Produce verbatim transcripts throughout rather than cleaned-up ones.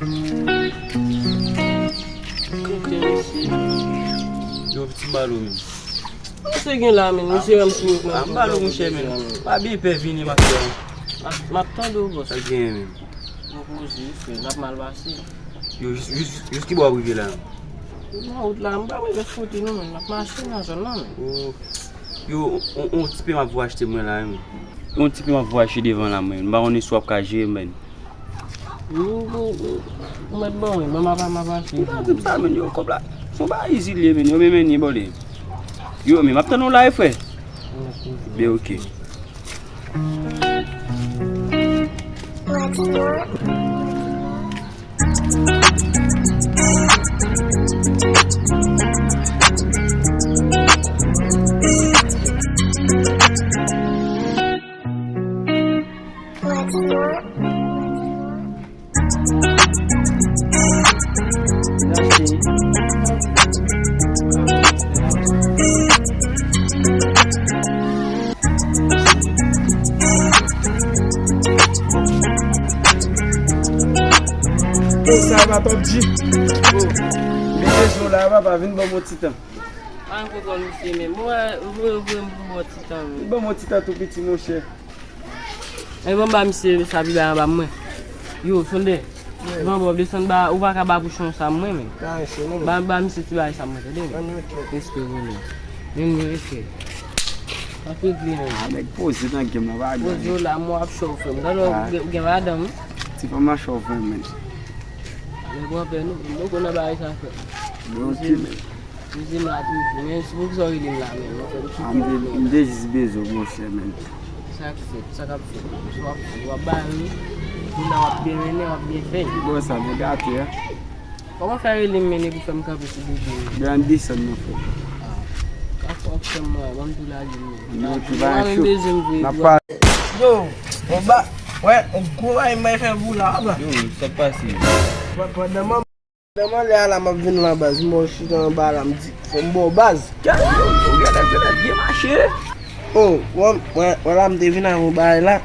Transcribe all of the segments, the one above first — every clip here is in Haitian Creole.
Kote misye? Yo, piti balo, men. Misye gen la, men. Misye wè m sou wout nan. Ah, m balo, monchè, men. Pa byen pè vini, m ap fè. M ap, m ap tande w, bòs. Sa gen, men. Bon koze, frè, n ap mal pase. Yo, jis, jis, jis ki bò w ap rive la? Nan wout la, m pa rive foute, non, men. M ap mache nan zòn nan, men. Oh. Yo, on, on tipe m ap voye achte mwen la, men. On tipe m ap voye achte devan la, men. M pa konnen si w ap ka jere, men. Ou, ou, ou, ou mèt ban mwen, ban m ap, m ap achte. Ou pa di m sa, men, yo, kòb la. Se yon bagay izi l ye, men, yo, men, men, bòle. Yo, men, m ap tann ou la, frè. Be, oke. Yo, sa va, Top G? Oh, m bezwen w la, papa, vin ban m yon ti tan. Pa gen pwoblèm, misye, men. Mwen, mwen, mwen, mwen, mwen, ti tan, men. Ban m yon ti tan tou piti, monchè. E ban m ba misye sa pi bay anba mwen. Yo, Sondè. Wi. Van Bòb, desann ba, ou pa ka ba bouchon sa mwen, men. Ba, se nou. Ba, ba misye ti bay sa mwen, tande, men. An, ok. Respè, vole. Men, men, respè. Pa fè pli, men. A, nèg poze nan game nan, pa gen. Poze w la, mwen ap chòf, frè m. Gade, ou gen, ou gen madanm, wi. Ti fanm nan chòf, frè m, men. Nèg w ap fè nou, nou konn nan bagay sa, frè. Men, ok, men. Mizye m la toujou, men se poukisa w rele m la menm? Mwen fè m kite w menm. M te, m te jis bezwen w, monchè, men. Sa k fèt? Sa k ap fèt? W ap, w ap bare, kounye a w ap byen mennen, w ap byen fè. Bon, sa, nou gate, a. Kòman fè rele m, men, epi w fè m kanpe sou bebe? Bran desann nan, frè. A. Ka fè w ap fè m, ban m tou lage m, men. Non, ti bagay cho. Mwen menm bezwen m vre, bro. Yo, on ba, wè, on gwo bagay m bay fè pou la, apa. Yo, sa k pase? Pa, pandan m Nan manlè a la, m ap vin la, baz. M wè w chita anba la, m di, fò m ba w baz. Kèt, yo, yo, gade, gade, byen mache. O, wè, wè, wè la, m te vin avè w bagay la.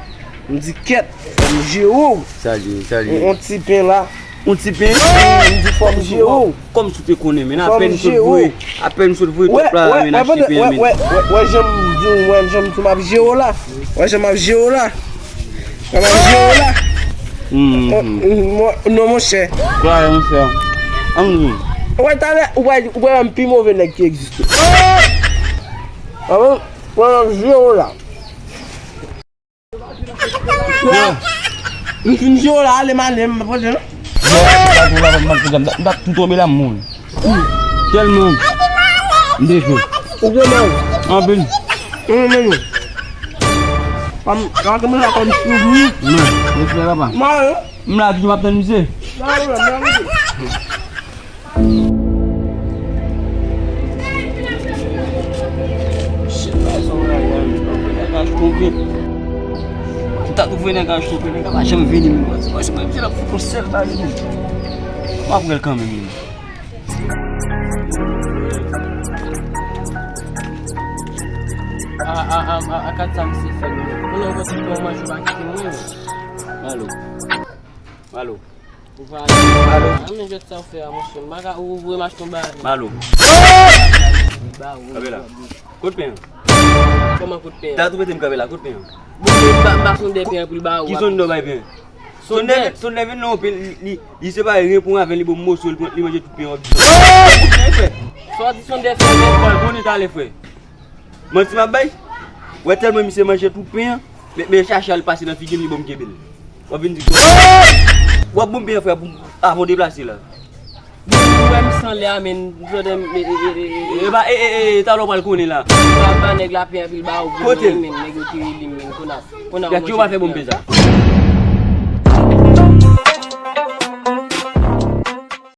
M di, kèt, fò m jere w. Sa l ye, sa l ye. On, on ti pen la. On ti pen? Wi, m di, fò m jere w. Kòmsi w te konnen, men, apèn m sot voye, apèn m sot voye kòb la, men, achte pen, men. Wè, wè, wè, wè, jan m di w, wè, jan m di w, m ap jere w la. Wè, jan m ap jere w la. Kòman m jere w la? Hmm. Non, monchè. Klè, monchè. Ann. Ou wè talè, ou wè, ou wè m pi move nèg ki egziste. Ann, kòman m jere w la? M fin jere w la, ale m ale, m pa pote non. M t ap tou tonbe la, m mouri. Tèlman m te cho. Ou gen mal? Anpil. Ou renmen nou? Pa m, pa m konn sa kòm souvni. Non, respè papa. Mwen, m la toujou m ap tann misye. Shit, man, sa w la, man. M ta twouve nèg a chofè, nèg a pa janm vini, man. Se pa, se pa misye l ap fout yon sèl bagay, man. M ap pran l kanmenm, man. A, a, a, a, a, kat sa misye fè, man. Konnen w konn si w manje, w pa kite mwen, man. Malo. Malo. Ou pa ale. Alo. A, men jwèt sa w fè a, monchè. M pa ka, ou, ou voye m achte yon bagay. Malo. Ba ou. Kanpe la. Kot pen an? Kòman kot pen an? Ta tou mete m kanpe la, kot pen an? Bon, m ba, m ba Sondè pen an pou l ba ou. Ki Sondè w bay pen an? Sondè. Sondè, Sondè vin nan yon pen, li, li, li separe ren pou ren avè l, li bon moso, li pran, li manje tout pen an, w ap di Sondè. Sa w di Sondè fè, men. Pral konnen talè, frè. Manti m ap bay? Wè tèlman misye manje tout pen an, men, men chache al pase nan figi m, li ban m kenbe l. W ap vin di, w ap ban m pen an, frè, pou, avan w deplase la. Ou wè m san lè a, men, jodi, e, e, e, e, e. E ba, e, e, e, talè w pral konnen la. Ou ap ba nèg la pen an, epi l ba ou, kote l? Men, nèg yo te rele m, men, konn ap, konn ap manje pen an. Yo pa fè bon pen sa.